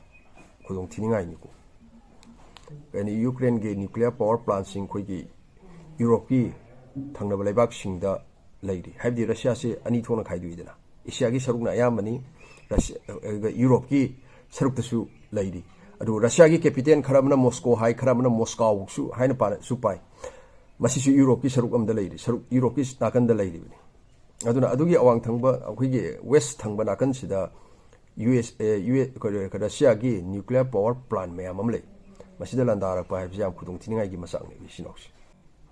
ꯈꯨꯗꯣꯡ ꯊꯤꯅꯤꯡꯉꯥꯏꯅꯤꯀꯣ꯫ ꯀꯩꯅꯣ, ꯌꯨꯀ꯭ꯔꯦꯟꯒꯤ ꯅ꯭ꯌꯨꯀ꯭ꯂꯤꯌꯔ ꯄꯥꯋꯔ ꯄ꯭ꯂꯥꯟꯁꯤꯡ ꯑꯩꯈꯣꯏꯒꯤ ꯌꯨꯔꯣꯞꯀꯤ ꯊꯪꯅꯕ ꯂꯩꯕꯥꯛꯁꯤꯡꯗ ꯂꯩꯔꯤ꯫ ꯍꯥꯏꯕꯗꯤ ꯔꯁꯤꯌꯥꯁꯦ ꯑꯅꯤ ꯊꯣꯛꯅ ꯈꯥꯏꯗꯣꯛꯏꯗꯅ, ꯑꯦꯁꯤꯌꯥꯒꯤ ꯁꯔꯨꯛꯅ ꯑꯌꯥꯝꯕꯅꯤ, ꯔꯁꯤ-, ꯑꯗꯨꯒ ꯌꯨꯔꯣꯞꯀꯤ ꯁꯔꯨꯛꯇꯁꯨ ꯂꯩꯔꯤ꯫ ꯑꯗꯨ ꯔꯁꯤꯌꯥꯒꯤ ꯀꯦꯄꯤꯇꯦꯜ ꯈꯔ ꯑꯃꯅ ꯃꯣꯁꯀꯣ ꯍꯥꯏ, ꯈꯔ ꯑꯃꯅ ꯃꯣꯁꯀꯥꯎꯁꯨ ꯍꯥꯏꯅ ꯄꯥꯅ-, ꯁꯨ ꯄꯥꯏ꯫ ꯃꯁꯤꯁꯨ ꯌꯨꯔꯣꯞꯀꯤ ꯁꯔꯨꯛ ꯑꯃꯗ ꯂꯩꯔꯤ, ꯁꯔꯨꯛ, ꯌꯨꯔꯣꯞꯀꯤ ꯅꯥꯀꯟꯗ ꯂꯩꯔꯤꯕꯅꯤ꯫ ꯑꯗꯨꯅ ꯑꯗꯨꯒꯤ ꯑꯋꯥꯡ ꯊꯪꯕ, ꯑꯩꯈꯣꯏꯒꯤ ꯋꯦꯁ ꯊꯪꯕ ꯅꯥꯀꯟꯁꯤꯗ ꯌꯨ ꯑꯦꯁ ꯑꯦ, ꯌꯨ ꯑꯦ, ꯀꯔꯤ, ꯔꯁꯤꯌꯥꯒꯤ ꯅ꯭ꯌꯨꯀ꯭ꯂꯤꯌꯔ ꯄꯥꯋꯔ ꯄ꯭ꯂꯥꯟ ꯃꯌꯥꯝ ꯑꯃ ꯂꯩ꯫ ꯃꯁꯤꯗ ꯂꯥꯟꯗꯥꯔꯛꯄ ꯍꯥꯏꯕꯁꯤ ꯌꯥꯝ ꯈꯨꯗꯣꯡ ꯊꯤꯅꯤꯡꯉꯥꯏꯒꯤ ꯃꯆꯥꯛꯅꯦꯕ ꯏꯆꯤꯟ ꯏꯅꯥꯎꯁꯦ꯫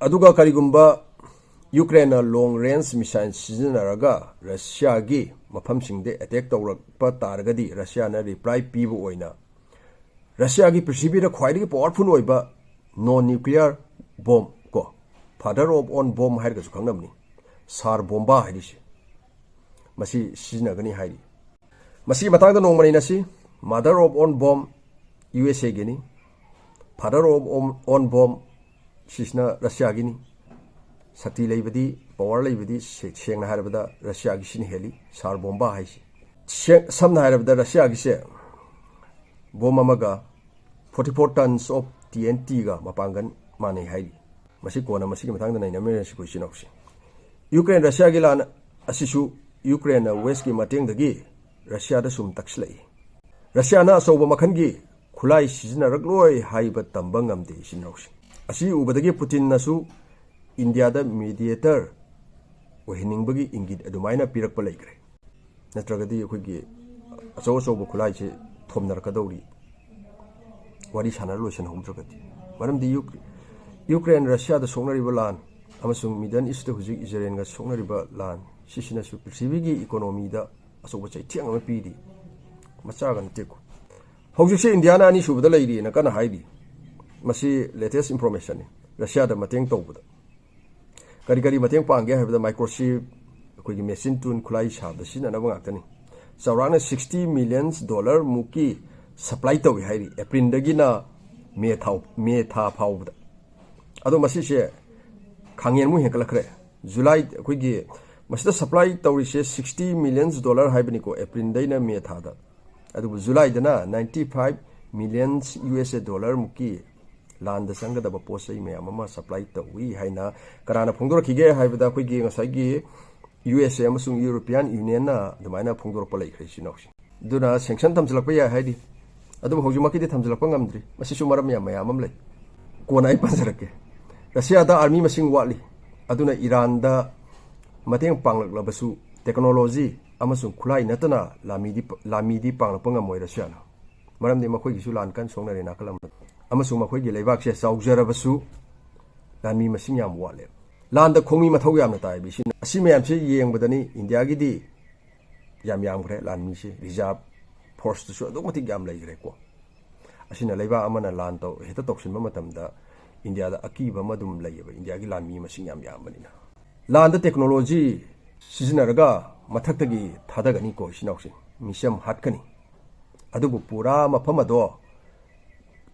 ꯑꯗꯨꯒ ꯀꯔꯤꯒꯨꯝꯕ ꯌꯨꯀ꯭ꯔꯦꯟꯅ ꯂꯣꯡ ꯔꯦꯟꯖ ꯃꯤꯁꯥꯏꯜ ꯁꯤꯖꯤꯟꯅꯔꯒ ꯔꯁꯤꯌꯥꯒꯤ ꯃꯐꯝꯁꯤꯡꯗ ꯑꯦꯇꯦꯛ ꯇꯧꯔꯛꯄ ꯇꯥꯔꯒꯗꯤ, ꯔꯁꯤꯌꯥꯅ ꯔꯤꯄ꯭ꯂꯥꯏ ꯄꯤꯕ ꯑꯣꯏꯅ ꯔꯁꯤꯌꯥꯒꯤ ꯄ꯭ꯔꯤꯊꯤꯕꯤꯗ ꯈ꯭ꯋꯥꯏꯗꯒꯤ ꯄꯥꯋꯔꯐꯨꯜ ꯑꯣꯏꯕ ꯅꯣꯟ ꯅ꯭ꯌꯨꯀ꯭ꯂꯤꯌꯔ ꯕꯣꯝ ꯀꯣ, Father of Own Bomb ꯍꯥꯏꯔꯒꯁꯨ ꯈꯪꯅꯕꯅꯤ, ꯁꯥꯔ ꯕꯣꯝꯕꯥ ꯍꯥꯏꯔꯤꯁꯦ꯫ ꯃꯁꯤ ꯁꯤꯖꯤꯟꯅꯒꯅꯤ ꯍꯥꯏꯔꯤ꯫ ꯃꯁꯤꯒꯤ ꯃꯇꯥꯡꯗ ꯅꯣꯡꯃ ꯅꯩꯅꯁꯤ꯫ Mother of Own Bomb, U S ꯑꯦꯒꯤꯅꯤ꯫ Father of Own, Own Bomb, ꯁꯤꯁꯤꯅ ꯔꯁꯤꯌꯥꯒꯤꯅꯤ꯫ ꯁꯛꯇꯤ ꯂꯩꯕꯗꯤ, ꯄꯋꯥꯔ ꯂꯩꯕꯗꯤ ꯁꯦ-, ꯁꯦꯡꯅ ꯍꯥꯏꯔꯕꯗ ꯔꯁꯤꯌꯥꯒꯤ ꯁꯤꯅ ꯍꯦꯜꯂꯤ, ꯁꯥꯔ ꯕꯣꯝꯕꯥ ꯍꯥꯏꯁꯤ꯫ ꯁꯦ-, ꯁꯝꯅ ꯍꯥꯏꯔꯕꯗ ꯔꯁꯤꯌꯥꯒꯤꯁꯦ ꯕꯣꯝ ꯑꯃꯒ forty four tons of T N T ꯒ ꯃꯄꯥꯡꯒꯜ ꯃꯥꯟꯅꯩ ꯍꯥꯏꯔꯤ꯫ ꯃꯁꯤ ꯀꯣꯟꯅ ꯃꯁꯤꯒꯤ ꯃꯇꯥꯡꯗ ꯅꯩꯅꯃꯤꯟꯅꯔꯁꯤ ꯑꯩꯈꯣꯏ ꯏꯆꯤꯟ ꯏꯅꯥꯎꯁꯤꯡ꯫ ꯌꯨꯀ꯭ꯔꯦꯟ ꯔꯁꯤꯌꯥꯒꯤ ꯂꯥꯟ ꯑꯁꯤꯁꯨ ꯌꯨꯀ꯭ꯔꯦꯟꯅ ꯋꯦꯁꯀꯤ ꯃꯇꯦꯡꯗꯒꯤ ꯔꯁꯤꯌꯥꯗ ꯁꯨꯝ ꯇꯛꯁꯤꯜꯂꯛꯏ꯫ ꯔꯁꯤꯌꯥꯅ ꯑꯆꯧꯕ ꯃꯈꯜꯒꯤ ꯈꯨꯠꯂꯥꯏ ꯁꯤꯖꯤꯟꯅꯔꯛꯂꯣꯏ ꯍꯥꯏꯕ ꯇꯝꯕ ꯉꯝꯗꯦ ꯏꯆꯤꯟ ꯏꯅꯥꯎꯁꯤꯡ꯫ ꯑꯁꯤ ꯎꯕꯗꯒꯤ ꯄꯨꯇꯤꯟꯅꯁꯨ ꯏꯟꯗꯤꯌꯥꯗ ꯃꯤꯗꯤꯌꯦꯇꯔ ꯑꯣꯏꯍꯟꯅꯤꯡꯕꯒꯤ ꯏꯪꯒꯤꯠ ꯑꯗꯨꯃꯥꯏꯅ ꯄꯤꯔꯛꯄ ꯂꯩꯈ꯭ꯔꯦ꯫ ꯅꯠꯇ꯭ꯔꯒꯗꯤ ꯑꯩꯈꯣꯏꯒꯤ ꯑꯆꯧ ꯑꯆꯧꯕ ꯈꯨꯠꯂꯥꯏꯁꯦ ꯊꯣꯝꯅꯔꯛꯀꯗꯧꯔꯤ, ꯋꯥꯔꯤ ꯁꯥꯟꯅꯔ ꯂꯣꯏꯁꯤꯟꯍꯧꯗ꯭ꯔꯒꯗꯤ꯫ ꯃꯔꯝꯗꯤ ꯌꯨꯛ-, ꯌꯨꯀ꯭ꯔꯦꯟ ꯔꯁꯤꯌꯥꯗ ꯁꯣꯛꯅꯔꯤꯕ ꯂꯥꯟ ꯑꯃꯁꯨꯡ ꯃꯤꯗꯜ ꯏꯁꯇ ꯍꯧꯖꯤꯛ ꯏꯖꯔꯦꯜꯒ ꯁꯣꯛꯅꯔꯤꯕ ꯂꯥꯟ, ꯁꯤꯁꯤꯅꯁꯨ ꯄ꯭ꯔꯤꯊꯤꯕꯤꯒꯤ ꯏꯀꯣꯅꯣꯃꯤꯗ ꯑꯆꯧꯕ ꯆꯩꯊꯦꯡ ꯑꯃ ꯄꯤꯔꯤ꯫ ꯃꯆꯥꯒ ꯅꯠꯇꯦꯀꯣ꯫ ꯍꯧꯖꯤꯛꯁꯦ ꯏꯟꯗꯤꯌꯥꯅ ꯑꯅꯤꯁꯨꯕꯗ ꯂꯩꯔꯤꯅ ꯀꯟꯅ ꯍꯥꯏꯔꯤ꯫ ꯃꯁꯤ latest information ꯅꯤ꯫ ꯔꯁꯤꯌꯥꯗ ꯃꯇꯦꯡ ꯇꯧꯕꯗ ꯀꯔꯤ ꯀꯔꯤ ꯃꯇꯦꯡ ꯄꯥꯡꯒꯦ ꯍꯥꯏꯕꯗ, ꯃꯥꯏꯀ꯭ꯔꯣꯆꯤꯞ, ꯑꯩꯈꯣꯏꯒꯤ ꯃꯦꯆꯤꯟ ꯇꯨꯟ, ꯈꯨꯠꯂꯥꯏ ꯁꯥꯕꯗ ꯁꯤꯖꯤꯟꯅꯅꯕ ꯉꯥꯛꯇꯅꯤ꯫ ꯆꯥꯎꯔꯥꯛꯅ sixty million dollar ꯃꯨꯛꯀꯤ ꯁꯄ꯭ꯂꯥꯏ ꯇꯧꯏ ꯍꯥꯏꯔꯤ, ꯑꯦꯄ꯭ꯔꯤꯜꯗꯒꯤꯅ ꯃꯦ ꯊꯥ, ꯃꯦ ꯊꯥ ꯐꯥꯎꯕꯗ꯫ ꯑꯗꯣ ꯃꯁꯤꯁꯦ ꯈꯥꯡꯉꯦꯟꯃꯨꯛ ꯍꯦꯟꯒꯠꯂꯛꯈ꯭ꯔꯦ꯫ ꯖꯨꯂꯥꯏ, ꯑꯩꯈꯣꯏꯒꯤ ꯃꯁꯤꯗ ꯁꯄ꯭ꯂꯥꯏ ꯇꯧꯔꯤꯁꯦ sixty million dollar ꯍꯥꯏꯕꯅꯤꯀꯣ, ꯑꯦꯄ꯭ꯔꯤꯜꯗꯩꯅ ꯃꯦ ꯊꯥꯗ꯫ ꯑꯗꯨꯕꯨ ꯖꯨꯂꯥꯏꯗꯅ ninety five million U S A dollar ꯃꯨꯛꯀꯤ ꯂꯥꯟꯗ ꯆꯪꯒꯗꯕ ꯄꯣꯠ ꯆꯩ ꯃꯌꯥꯝ ꯑꯃ ꯁꯄ꯭ꯂꯥꯏ ꯇꯧꯏ ꯍꯥꯏꯅ ꯀꯅꯥꯅ ꯐꯣꯡꯗꯣꯔꯛꯈꯤꯒꯦ ꯍꯥꯏꯕꯗ, ꯑꯩꯈꯣꯏꯒꯤ ꯉꯁꯥꯏꯒꯤ ꯌꯨ ꯑꯦꯁ ꯑꯦ ꯑꯃꯁꯨꯡ ꯌꯨꯔꯣꯄꯤꯌꯥꯟ ꯌꯨꯅꯤꯌꯟꯅ ꯑꯗꯨꯃꯥꯏꯅ ꯐꯣꯡꯗꯣꯔꯛꯄ ꯂꯩꯈ꯭ꯔꯦ, ꯏꯆꯤꯟ ꯏꯅꯥꯎꯁꯤꯡ꯫ ꯑꯗꯨꯅ ꯁꯦꯡꯁꯟ ꯊꯝꯖꯤꯜꯂꯛꯄ ꯌꯥꯏ ꯍꯥꯏꯔꯤ, ꯑꯗꯨꯕꯨ ꯍꯧꯖꯤꯛꯃꯛꯀꯤꯗꯤ ꯊꯝꯖꯤꯜꯂꯛꯄ ꯉꯝꯗ꯭ꯔꯤ꯫ ꯃꯁꯤꯁꯨ ꯃꯔꯝ ꯌꯥꯝ ꯃꯌꯥꯝ ꯑꯃ ꯂꯩ, ꯀꯣꯟꯅ ꯑꯩ ꯄꯟꯖꯔꯛꯀꯦ꯫ ꯔꯁꯤꯌꯥꯗ ꯑꯥꯔꯃꯤ ꯃꯁꯤꯡ ꯋꯥꯠꯂꯤ, ꯑꯗꯨꯅ ꯏꯔꯥꯟꯗ ꯃꯇꯦꯡ ꯄꯥꯡꯂꯛꯂꯕꯁꯨ ꯇꯦꯛꯅꯣꯂꯣꯖꯤ ꯑꯃꯁꯨꯡ ꯈꯨꯠꯂꯥꯏ ꯅꯠꯇꯅ ꯂꯥꯟꯃꯤꯗꯤ, ꯂꯥꯟꯃꯤꯗꯤ ꯄꯥꯡꯂꯛꯄ ꯉꯝꯃꯣꯏ ꯔꯁꯤꯌꯥꯅ꯫ ꯃꯔꯝꯗꯤ ꯃꯈꯣꯏꯒꯤꯁꯨ ꯂꯥꯟ ꯀꯟꯅ ꯁꯣꯛꯅꯔꯦ ꯅꯥꯀꯜ ꯑꯃꯗ, ꯑꯃꯁꯨꯡ ꯃꯈꯣꯏꯒꯤ ꯂꯩꯕꯥꯛꯁꯦ ꯆꯥꯎꯖꯔꯕꯁꯨ ꯂꯥꯟꯃꯤ ꯃꯁꯤꯡ ꯌꯥꯝ ꯋꯥꯠꯂꯦ꯫ ꯂꯥꯟꯗ ꯈꯣꯡꯃꯤ ꯃꯊꯧ ꯌꯥꯝꯅ ꯇꯥꯏ꯫ ꯑꯁꯤ, ꯑꯁꯤ ꯃꯌꯥꯝꯁꯤ ꯌꯦꯡꯕꯗꯅꯤ ꯏꯟꯗꯤꯌꯥꯒꯤꯗꯤ ꯌꯥꯝ ꯌꯥꯝꯈ꯭ꯔꯦ ꯂꯥꯟꯃꯤꯁꯦ, ꯔꯤꯖꯥꯔꯚ ꯐꯣꯔꯁꯇꯁꯨ ꯑꯗꯨꯛ ꯃꯇꯤꯛ ꯌꯥꯝ ꯂꯩꯈ꯭ꯔꯦꯀꯣ꯫ ꯑꯁꯤꯅ ꯂꯩꯕꯥꯛ ꯑꯃꯅ ꯂꯥꯟ ꯇꯧ-, ꯍꯦꯛꯇ ꯇꯧꯁꯤꯟꯕ ꯃꯇꯝꯗ ꯏꯟꯗꯤꯌꯥꯗ ꯑꯀꯤꯕ ꯑꯃ ꯑꯗꯨꯝ ꯂꯩꯌꯦꯕ, ꯏꯟꯗꯤꯌꯥꯒꯤ ꯂꯥꯟꯃꯤ ꯃꯁꯤꯡ ꯌꯥꯝ ꯌꯥꯝꯕꯅꯤꯅ꯫ ꯂꯥꯟꯗ ꯇꯦꯛꯅꯣꯂꯣꯖꯤ ꯁꯤꯖꯤꯟꯅꯔꯒ ꯃꯊꯛꯇꯒꯤ ꯊꯥꯗꯒꯅꯤꯀꯣ, ꯏꯆꯤꯟ ꯏꯅꯥꯎꯁꯤꯡ, ꯃꯤꯁꯤ ꯌꯥꯝ ꯍꯥꯠꯀꯅꯤ꯫ ꯑꯗꯨꯕꯨ ꯄꯨꯔꯥ ꯃꯐꯝ ꯑꯗꯣ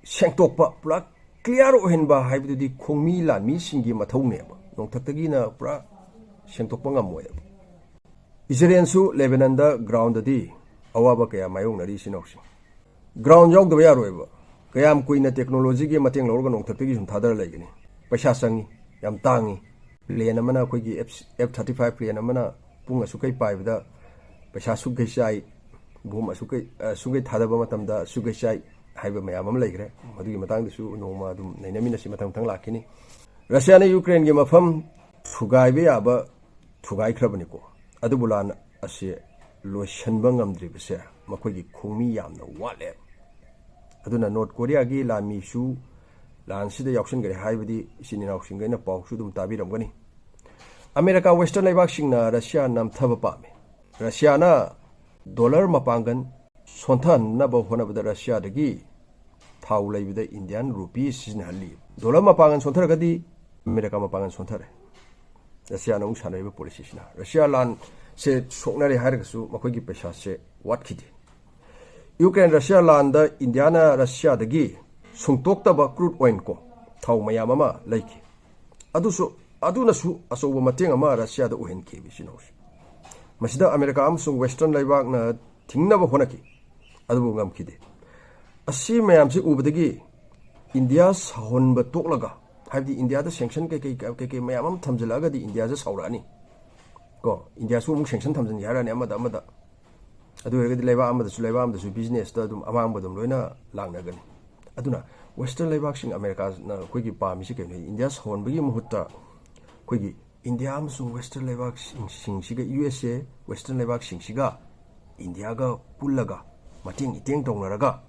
ꯁꯦꯡꯇꯣꯛꯄ, ꯄꯨꯔꯥ ꯀ꯭ꯂꯤꯌꯥꯔ ꯑꯣꯏꯍꯟꯕ ꯍꯥꯏꯕꯗꯨꯗꯤ ꯈꯣꯡꯃꯤ ꯂꯥꯟꯃꯤꯁꯤꯡꯒꯤ ꯃꯊꯧꯅꯦꯕ꯫ ꯅꯣꯡꯊꯛꯇꯒꯤꯅ ꯄꯨꯔꯥ ꯁꯦꯡꯗꯣꯛꯄ ꯉꯝꯃꯣꯏꯕ꯫ ꯏꯖꯔꯦꯜꯁꯨ ꯂꯦꯕꯦꯅꯟꯗ ꯒ꯭ꯔꯥꯎꯟꯗꯗꯤ ꯑꯋꯥꯕ ꯀꯌꯥ ꯃꯥꯌꯣꯛꯅꯔꯤ, ꯏꯆꯤꯟ ꯏꯅꯥꯎꯁꯤꯡ꯫ ꯒ꯭ꯔꯥꯎꯟ ꯌꯥꯎꯗꯕ ꯌꯥꯔꯣꯏꯕ꯫ ꯀꯌꯥꯝ ꯀꯨꯏꯅ ꯇꯦꯛꯅꯣꯂꯣꯖꯤꯒꯤ ꯃꯇꯦꯡ ꯂꯧꯔꯒ ꯅꯣꯡꯊꯛꯇꯒꯤ ꯁꯨꯝ ꯊꯥꯗꯔ ꯂꯩꯒꯅꯤ? ꯄꯩꯁꯥ ꯆꯪꯉꯤ, ꯌꯥꯝ ꯇꯥꯡꯉꯤ꯫ ꯄ꯭ꯂꯦꯟ ꯑꯃꯅ, ꯑꯩꯈꯣꯏꯒꯤ F thirty five ꯄ꯭ꯂꯦꯟ ꯑꯃꯅ ꯄꯨꯡ ꯑꯁꯨꯛꯈꯩ ꯄꯥꯏꯕꯗ ꯄꯩꯁꯥ ꯁꯨꯛꯈꯩ ꯆꯥꯏ, ꯕꯣꯝ ꯑꯁꯨꯛꯈꯩ, ꯑ, ꯁꯨꯛꯈꯩ ꯊꯥꯗꯕ ꯃꯇꯝꯗ ꯁꯨꯛꯈꯩ ꯆꯥꯏ ꯍꯥꯏꯕ ꯃꯌꯥꯝ ꯑꯃ ꯂꯩꯈ꯭ꯔꯦ꯫ ꯃꯗꯨꯒꯤ ꯃꯇꯥꯡꯗꯁꯨ ꯅꯣꯡꯃ ꯑꯗꯨꯝ ꯅꯩꯅꯃꯤꯟꯅꯁꯤ, ꯃꯊꯪ ꯃꯊꯪ ꯂꯥꯛꯈꯤꯅꯤ꯫ ꯔꯁꯤꯌꯥꯅ ꯌꯨꯀ꯭ꯔꯦꯟꯒꯤ ꯃꯐꯝ ꯊꯨꯒꯥꯏꯕ ꯌꯥꯕ ꯊꯨꯒꯥꯏꯈ꯭ꯔꯕꯅꯤꯀꯣ꯫ ꯑꯗꯨꯕꯨ ꯂꯥꯟ ꯑꯁꯤ ꯂꯣꯏꯁꯤꯟꯕ ꯉꯝꯗ꯭ꯔꯤꯕꯁꯦ ꯃꯈꯣꯏꯒꯤ ꯈꯣꯡꯃꯤ ꯌꯥꯝꯅ ꯋꯥꯠꯂꯦ꯫ ꯑꯗꯨꯅ ꯅꯣꯔꯠ ꯀꯣꯔꯤꯌꯥꯒꯤ ꯂꯥꯟꯃꯤꯁꯨ ꯂꯥꯟꯁꯤꯗ ꯌꯥꯎꯁꯤꯟꯈ꯭ꯔꯦ ꯍꯥꯏꯕꯗꯤ ꯏꯆꯤꯟ ꯏꯅꯥꯎꯁꯤꯡꯒꯩꯅ ꯄꯥꯎꯁꯨ ꯑꯗꯨꯝ ꯇꯥꯕꯤꯔꯝꯒꯅꯤ꯫ ꯑꯃꯦꯔꯤꯀꯥ, ꯋꯦꯁꯇꯔꯟ ꯂꯩꯕꯥꯛꯁꯤꯡꯅ ꯔꯁꯤꯌꯥ ꯅꯝꯊꯕ ꯄꯥꯝꯃꯤ꯫ ꯔꯁꯤꯌꯥꯅ ꯗꯣꯂꯔ ꯃꯄꯥꯡꯒꯜ ꯁꯣꯟꯊꯍꯟꯅꯕ ꯍꯣꯠꯅꯕꯗ ꯔꯁꯤꯌꯥꯗꯒꯤ ꯊꯥꯎ ꯂꯩꯕꯗ ꯏꯟꯗꯤꯌꯥꯟ ꯔꯨꯄꯤ ꯁꯤꯖꯤꯟꯅꯍꯜꯂꯤ꯫ ꯗꯣꯂꯔ ꯃꯄꯥꯡꯒꯜ ꯁꯣꯟꯊꯔꯒꯗꯤ ꯑꯃꯦꯔꯤꯀꯥ ꯃꯄꯥꯡꯒꯜ ꯁꯣꯟꯊꯔꯦ꯫ ꯔꯁꯤꯌꯥꯅ ꯑꯃꯨꯛ ꯁꯥꯟꯅꯔꯤꯕ ꯄꯣꯂꯤꯁꯤꯁꯤꯅ꯫ ꯔꯁꯤꯌꯥ ꯂꯥꯟꯁꯦ ꯁꯣꯛꯅꯔꯦ ꯍꯥꯏꯔꯒꯁꯨ ꯃꯈꯣꯏꯒꯤ ꯄꯩꯁꯥꯁꯦ ꯋꯥꯠꯈꯤꯗꯦ꯫ ꯌꯨꯀ꯭ꯔꯦꯟ ꯔꯁꯤꯌꯥ ꯂꯥꯟꯗ ꯏꯟꯗꯤꯌꯥꯅ ꯔꯁꯤꯌꯥꯗꯒꯤ ꯁꯨꯡꯇꯣꯛꯇꯕ ꯀ꯭ꯔꯨꯗ ꯑꯣꯏꯜ ꯀꯣ, ꯊꯥꯎ ꯃꯌꯥꯝ ꯑꯃ ꯂꯩꯈꯤ꯫ ꯑꯗꯨꯁꯨ, ꯑꯗꯨꯅꯁꯨ ꯑꯆꯧꯕ ꯃꯇꯦꯡ ꯑꯃ ꯔꯁꯤꯌꯥꯗ ꯑꯣꯏꯍꯟꯈꯤꯕ, ꯏꯆꯤꯟ ꯏꯅꯥꯎꯁꯦ꯫ ꯃꯁꯤꯗ ꯑꯃꯦꯔꯤꯀꯥ ꯑꯃꯁꯨꯡ ꯋꯦꯁꯇꯔꯟ ꯂꯩꯕꯥꯛꯅ ꯊꯤꯡꯅꯕ ꯍꯣꯠꯅꯈꯤ, ꯑꯗꯨꯕꯨ ꯉꯝꯈꯤꯗꯦ꯫ ꯑꯁꯤ ꯃꯌꯥꯝꯁꯤ ꯎꯕꯗꯒꯤ ꯏꯟꯗꯤꯌꯥ ꯁꯥꯎꯍꯟꯕ ꯇꯣꯛꯂꯒ, ꯍꯥꯏꯕꯗꯤ ꯏꯟꯗꯤꯌꯥꯗ ꯁꯦꯡꯁꯟ ꯀꯩꯀꯩ, ꯀꯩꯀꯩ ꯃꯌꯥꯝ ꯑꯃ ꯊꯝꯖꯤꯜꯂꯛꯑꯒꯗꯤ ꯏꯟꯗꯤꯌꯥꯁꯦ ꯁꯥꯎꯔꯛꯑꯅꯤ ꯀꯣ꯫ ꯏꯟꯗꯤꯌꯥꯁꯨ ꯑꯃꯨꯛ ꯁꯦꯡꯁꯟ ꯊꯝꯖꯤꯟꯒꯦ ꯍꯥꯏꯔꯛꯑꯅꯤ ꯑꯃꯗ ꯑꯃꯗ꯫ ꯑꯗꯨ ꯑꯣꯏꯔꯒꯗꯤ ꯂꯩꯕꯥꯛ ꯑꯃꯗꯁꯨ ꯂꯩꯕꯥꯛ ꯑꯃꯗꯁꯨ ꯕꯤꯖꯤꯅꯦꯁꯇ ꯑꯗꯨꯝ ꯑꯃꯥꯡꯕ ꯑꯗꯨꯝ ꯂꯣꯏꯅ ꯂꯥꯛꯅꯒꯅꯤ꯫ ꯑꯗꯨꯅ ꯋꯦꯁꯇꯔꯟ ꯂꯩꯕꯥꯛꯁꯤꯡ, ꯑꯃꯦꯔꯤꯀꯥꯅ ꯑꯩꯈꯣꯏꯒꯤ ꯄꯥꯝꯃꯤꯁꯤ ꯀꯩꯅꯣ? ꯏꯟꯗꯤꯌꯥ ꯁꯥꯎꯍꯟꯕꯒꯤ ꯃꯍꯨꯠꯇ ꯑꯩꯈꯣꯏꯒꯤ ꯏꯟꯗꯤꯌꯥ ꯑꯃꯁꯨꯡ ꯋꯦꯁꯇꯔꯟ ꯂꯩꯕꯥꯛꯁꯤꯡꯁꯤꯒ, ꯌꯨ ꯑꯦꯁ ꯑꯦ, ꯋꯦꯁꯇꯔꯟ ꯂꯩꯕꯥꯛꯁꯤꯡꯁꯤꯒ ꯏꯟꯗꯤꯌꯥꯒ ꯄꯨꯜꯂꯒ ꯃꯇꯦꯡ ꯏꯇꯦꯡ ꯇꯧꯅꯔꯒ,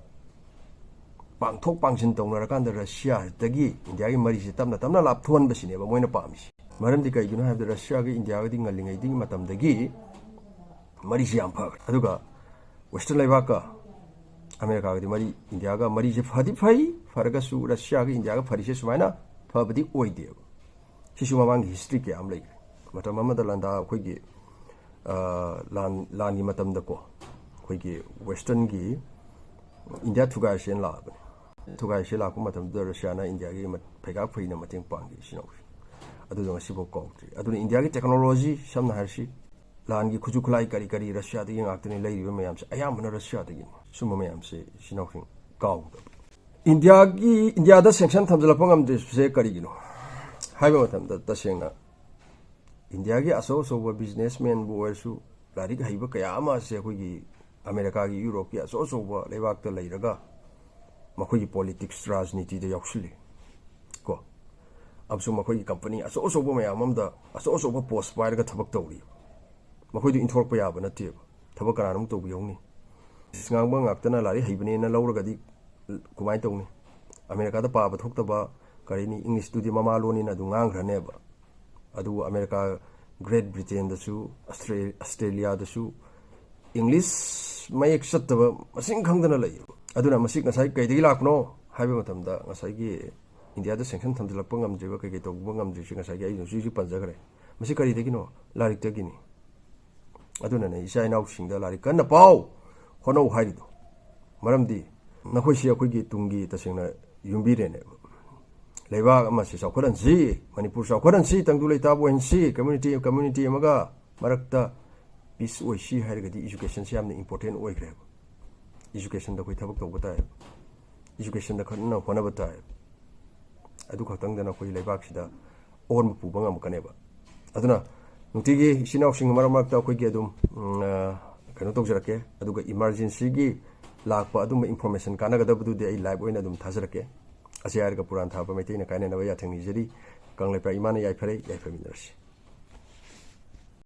ꯄꯥꯡꯊꯣꯛ ꯄꯥꯡꯁꯤꯟ ꯇꯧꯅꯔꯀꯥꯟꯗ ꯔꯁꯤꯌꯥꯗꯒꯤ ꯏꯟꯗꯤꯌꯥꯒꯤ ꯃꯔꯤꯁꯦ ꯇꯞꯅ ꯇꯞꯅ ꯂꯥꯞꯊꯣꯛꯍꯟꯕꯁꯤꯅꯦꯕ ꯃꯣꯏꯅ ꯄꯥꯝꯃꯤꯁꯦ꯫ ꯃꯔꯝꯗꯤ ꯀꯩꯒꯤꯅꯣ ꯍꯥꯏꯕꯗ ꯔꯁꯤꯌꯥꯒ ꯏꯟꯗꯤꯌꯥꯒꯗꯤ ꯉꯜꯂꯤꯉꯩꯗꯒꯤ ꯃꯇꯝꯗꯒꯤ ꯃꯔꯤꯁꯤ ꯌꯥꯝ ꯐꯈ꯭ꯔꯦ꯫ ꯑꯗꯨꯒ ꯋꯦꯁꯇꯔꯟ ꯂꯩꯕꯥꯛꯀ ꯑꯃꯦꯔꯤꯀꯥꯒꯗꯤ ꯃꯔꯤ, ꯏꯟꯗꯤꯌꯥꯒ ꯃꯔꯤꯁꯦ ꯐꯗꯤ ꯐꯩ, ꯐꯔꯒꯁꯨ ꯔꯁꯤꯌꯥꯒ ꯏꯟꯗꯤꯌꯥꯒ ꯐꯔꯤꯁꯦ ꯁꯨꯃꯥꯏꯅ ꯐꯕꯗꯤ ꯑꯣꯏꯗꯦꯕ꯫ ꯁꯤꯁꯨ ꯃꯃꯥꯡꯒꯤ ꯍꯤꯁꯇ꯭ꯔꯤ ꯀꯌꯥ ꯑꯃ ꯂꯩꯈ꯭ꯔꯦ꯫ ꯃꯇꯝ ꯑꯃꯗ ꯂꯥꯟꯗꯥ ꯑꯩꯈꯣꯏꯒꯤ, ꯑ, ꯂꯥꯟ, ꯂꯥꯟꯒꯤ ꯃꯇꯝꯗꯀꯣ, ꯑꯩꯈꯣꯏꯒꯤ ꯋꯦꯁꯇꯔꯟꯒꯤ ꯏꯟꯗꯤꯌꯥ ꯊꯨꯒꯥꯏꯁꯦꯅ ꯂꯥꯛꯑꯕꯅꯦ꯫ ꯊꯨꯒꯥꯏꯁꯦ ꯂꯥꯛꯄ ꯃꯇꯝꯗꯨꯗ ꯔꯁꯤꯌꯥꯅ ꯏꯟꯗꯤꯌꯥꯒꯤ ꯃ-, ꯐꯩꯒꯥꯛ ꯐꯩꯅ ꯃꯇꯦꯡ ꯄꯥꯡꯈꯤ ꯏꯆꯤꯟ ꯏꯅꯥꯎꯁꯤꯡ꯫ ꯑꯗꯨꯗꯣ ꯉꯁꯤꯐꯥꯎ ꯀꯥꯎꯗ꯭ꯔꯤ꯫ ꯑꯗꯨꯅ ꯏꯟꯗꯤꯌꯥꯒꯤ ꯇꯦꯛꯅꯣꯂꯣꯖꯤ, ꯁꯝꯅ ꯍꯥꯏꯔꯁꯤ, ꯂꯥꯟꯒꯤ ꯈꯨꯠꯁꯨ ꯈꯨꯠꯂꯥꯏ ꯀꯔꯤ ꯀꯔꯤ ꯔꯁꯤꯌꯥꯗꯒꯤ ꯉꯥꯛꯇꯅꯤ ꯂꯩꯔꯤꯕ ꯃꯌꯥꯝꯁꯦ, ꯑꯌꯥꯝꯕꯅ ꯔꯁꯤꯌꯥꯗꯒꯤꯅꯤ꯫ ꯁꯨꯝꯕ ꯃꯌꯥꯝꯁꯦ ꯏꯆꯤꯟ ꯏꯅꯥꯎꯁꯤꯡ ꯀꯥꯎꯗꯕ꯫ ꯏꯟꯗꯤꯌꯥꯒꯤ, ꯏꯟꯗꯤꯌꯥꯗ ꯁꯦꯡꯁꯟ ꯊꯝꯖꯤꯜꯂꯛꯄ ꯉꯝꯗ꯭ꯔꯤꯕꯁꯦ ꯀꯔꯤꯒꯤꯅꯣ ꯍꯥꯏꯕ ꯃꯇꯝꯗ, ꯇꯁꯦꯡꯅ ꯏꯟꯗꯤꯌꯥꯒꯤ ꯑꯆꯧ ꯑꯆꯧꯕ ꯕꯤꯖꯤꯅꯦꯁꯃꯦꯟꯕꯨ ꯑꯣꯏꯔꯁꯨ, ꯂꯥꯏꯔꯤꯛ ꯍꯩꯕ ꯀꯌꯥ ꯑꯃ ꯑꯁꯦ ꯑꯩꯈꯣꯏꯒꯤ ꯑꯃꯦꯔꯤꯀꯥꯒꯤ, ꯌꯨꯔꯣꯞꯀꯤ ꯑꯆꯧ ꯑꯆꯧꯕ ꯂꯩꯕꯥꯛꯇ ꯂꯩꯔꯒ ꯃꯈꯣꯏꯒꯤ ꯄꯣꯂꯤꯇꯤꯛꯁ, ꯔꯥꯖꯅꯤꯇꯤꯗ ꯌꯥꯎꯁꯤꯜꯂꯤ ꯀꯣ꯫ ꯑꯃꯁꯨꯡ ꯃꯈꯣꯏꯒꯤ ꯀꯝꯄꯅꯤ ꯑꯆꯧ ꯑꯆꯧꯕ ꯃꯌꯥꯝ ꯑꯃꯗ ꯑꯆꯧ ꯑꯆꯧꯕ ꯄꯣꯁ ꯄꯥꯏꯔꯒ ꯊꯕꯛ ꯇꯧꯔꯤ꯫ ꯃꯈꯣꯏꯗꯨ ꯏꯟꯊꯣꯔꯛꯄ ꯌꯥꯕ ꯅꯠꯇꯦꯕ꯫ ꯊꯕꯛ ꯀꯅꯥꯅ ꯑꯃꯨꯛ ꯇꯧꯕꯤꯍꯧꯅꯤ? ꯏꯪꯂꯤꯁ ꯉꯥꯡꯕ ꯉꯥꯛꯇꯅ ꯂꯥꯏꯔꯤꯛ ꯍꯩꯕꯅꯦꯅ ꯂꯧꯔꯒꯗꯤ ꯀꯃꯥꯏꯅ ꯇꯧꯅꯤ? ꯑꯃꯦꯔꯤꯀꯥꯗ ꯄꯥꯕ ꯊꯣꯛꯇꯕ, ꯀꯔꯤꯅꯤ, ꯏꯪꯂꯤꯁꯇꯨꯗꯤ ꯃꯃꯥ ꯂꯣꯟꯅꯤꯅ ꯑꯗꯨꯝ ꯉꯥꯡꯈ꯭ꯔꯅꯦꯕ꯫ ꯑꯗꯨꯕꯨ ꯑꯃꯦꯔꯤꯀꯥ, ꯒ꯭ꯔꯦꯠ ꯕ꯭ꯔꯤꯇꯦꯟꯗꯁꯨ, ꯑꯁꯇ꯭ꯔꯦ-, ꯑꯁꯇ꯭ꯔꯦꯂꯤꯌꯥꯗꯁꯨ ꯏꯪꯂꯤꯁ ꯃꯌꯦꯛ ꯆꯠꯇꯕ ꯃꯁꯤꯡ ꯈꯪꯗꯅ ꯂꯩꯌꯦꯕ꯫ ꯑꯗꯨꯅ ꯃꯁꯤ ꯉꯁꯥꯏ ꯀꯩꯗꯒꯤ ꯂꯥꯛꯄꯅꯣ ꯍꯥꯏꯕ ꯃꯇꯝꯗ, ꯉꯁꯥꯏꯒꯤ ꯏꯟꯗꯤꯌꯥꯗ ꯁꯦꯡꯁꯟ ꯊꯝꯖꯤꯜꯂꯛꯄ ꯉꯝꯗ꯭ꯔꯤꯕ, ꯀꯩꯀꯩ ꯇꯧꯕ ꯉꯝꯗ꯭ꯔꯤꯁꯦ ꯉꯁꯥꯏꯒꯤ ꯑꯩꯅ ꯍꯧꯖꯤꯛ ꯍꯧꯖꯤꯛ ꯄꯟꯖꯈ꯭ꯔꯦ꯫ ꯃꯁꯤ ꯀꯔꯤꯗꯒꯤꯅꯣ? ꯂꯥꯏꯔꯤꯛꯇꯒꯤꯅꯤ꯫ ꯑꯗꯨꯅꯅꯦ ꯏꯆꯥ ꯏꯅꯥꯎꯁꯤꯡꯗ ꯂꯥꯏꯔꯤꯛ ꯀꯟꯅ ꯄꯥꯎ, ꯍꯣꯠꯅꯧ ꯍꯥꯏꯔꯤꯗꯣ꯫ ꯃꯔꯝꯗꯤ ꯅꯈꯣꯏꯁꯤ ꯑꯩꯈꯣꯏꯒꯤ ꯇꯨꯡꯒꯤ ꯇꯁꯦꯡꯅ ꯌꯨꯝꯕꯤꯔꯦꯅꯦꯕ꯫ ꯂꯩꯕꯥꯛ ꯑꯃꯁꯤ ꯆꯥꯎꯈꯠꯍꯟꯁꯤ, ꯃꯅꯤꯄꯨꯔ ꯆꯥꯎꯈꯠꯍꯟꯁꯤ, ꯇꯪꯗꯨ ꯂꯩꯇꯥꯕ ꯑꯣꯏꯍꯟꯁꯤ, ꯀꯝꯃ꯭ꯌꯨꯅꯤꯇꯤ, ꯀꯝꯃ꯭ꯌꯨꯅꯤꯇꯤ ꯑꯃꯒ ꯃꯔꯛꯇ ꯄꯤꯁ ꯑꯣꯏꯁꯤ ꯍꯥꯏꯔꯒꯗꯤ ꯏꯖꯨꯀꯦꯁꯟꯁꯤ ꯌꯥꯝꯅ ꯏꯝꯄꯣꯔꯇꯦꯟ ꯑꯣꯏꯈ꯭ꯔꯦꯕ꯫ ꯏꯖꯨꯀꯦꯁꯟꯗ ꯑꯩꯈꯣꯏ ꯊꯕꯛ ꯇꯧꯕ ꯇꯥꯏꯌꯦꯕ꯫ ꯏꯖꯨꯀꯦꯁꯟꯗ ꯀꯟꯅ ꯍꯣꯠꯅꯕ ꯇꯥꯏꯌꯦꯕ꯫ ꯑꯗꯨ ꯈꯛꯇꯪꯗꯅ ꯑꯩꯈꯣꯏꯒꯤ ꯂꯩꯕꯥꯛꯁꯤꯗ ꯑꯑꯣꯟꯕ ꯄꯨꯕ ꯉꯝꯃꯛꯀꯅꯦꯕ꯫ ꯑꯗꯨꯅ ꯅꯨꯡꯇꯤꯒꯤ ꯏꯆꯤꯟ ꯏꯅꯥꯎꯁꯤꯡ ꯃꯔꯛ ꯃꯔꯛꯇ ꯑꯩꯈꯣꯏꯒꯤ ꯑꯗꯨꯝ, ꯎꯝ, ꯑ, ꯀꯩꯅꯣ ꯇꯧꯖꯔꯛꯀꯦ꯫ ꯑꯗꯨꯒ ꯏꯃꯥꯔꯖꯦꯟꯁꯤꯒꯤ ꯂꯥꯛꯄ ꯑꯗꯨꯝꯕ ꯏꯟꯐꯣꯔꯃꯦꯁꯟ ꯀꯥꯟꯅꯒꯗꯕꯗꯨꯗꯤ ꯑꯩ ꯂꯥꯏꯚ ꯑꯣꯏꯅ ꯑꯗꯨꯝ ꯊꯥꯖꯔꯛꯀꯦ꯫ ꯑꯁꯤ ꯍꯥꯏꯔꯒ ꯄꯨꯔꯥꯟ ꯊꯥꯕ ꯃꯩꯇꯩꯅ ꯀꯥꯏꯅꯅꯕ ꯌꯥꯊꯪ ꯅꯤꯖꯔꯤ꯫ ꯀꯪꯂꯩꯄꯥꯛ ꯏꯃꯥꯅ ꯌꯥꯏꯐꯔꯦ, ꯌꯥꯏꯐꯃꯤꯟꯅꯔꯁꯤ꯫